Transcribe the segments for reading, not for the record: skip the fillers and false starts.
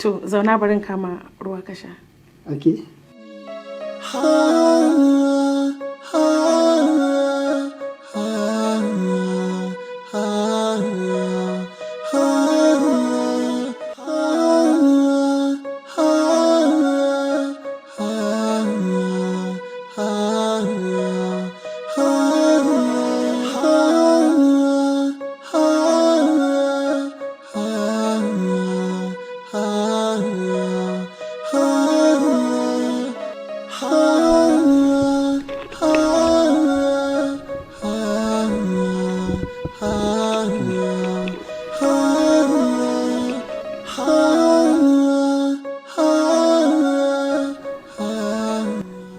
To zauna, barin kama ruwa ka sha. Okay.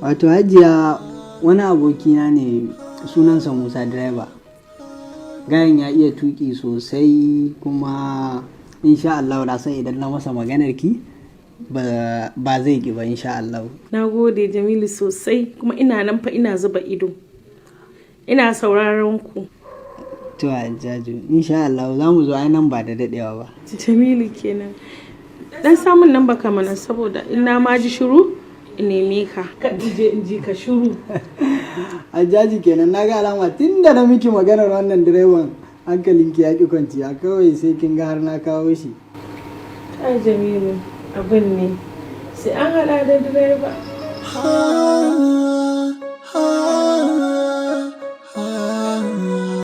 Wato Hajiya, wani abokina ne sunansa Musa Direba. Gayan ya iya tuki sosai, kuma insha Allah na san idan na masa maganar ki ba zai ki ba, insha Allah. Na gode, Jamilu, sosai. Kuma ina nan fa ina zuba ido. Ina sauraron ku. To Hajjaju, insha Allah za mu zo ai nan ba da dadewa ba. Jamilu kenan. Dan samun nan baka mana, saboda in na ma ji shiru in neme ka. Ka je in ji ka shiru. Hajjaji kenan, na ga alama tun da na miki maganar wannan direban hankalinki ya ki kwanciya, kawai sai kin ga har na kawo shi. Ai Jamilu, abin ne sai an hada da direba.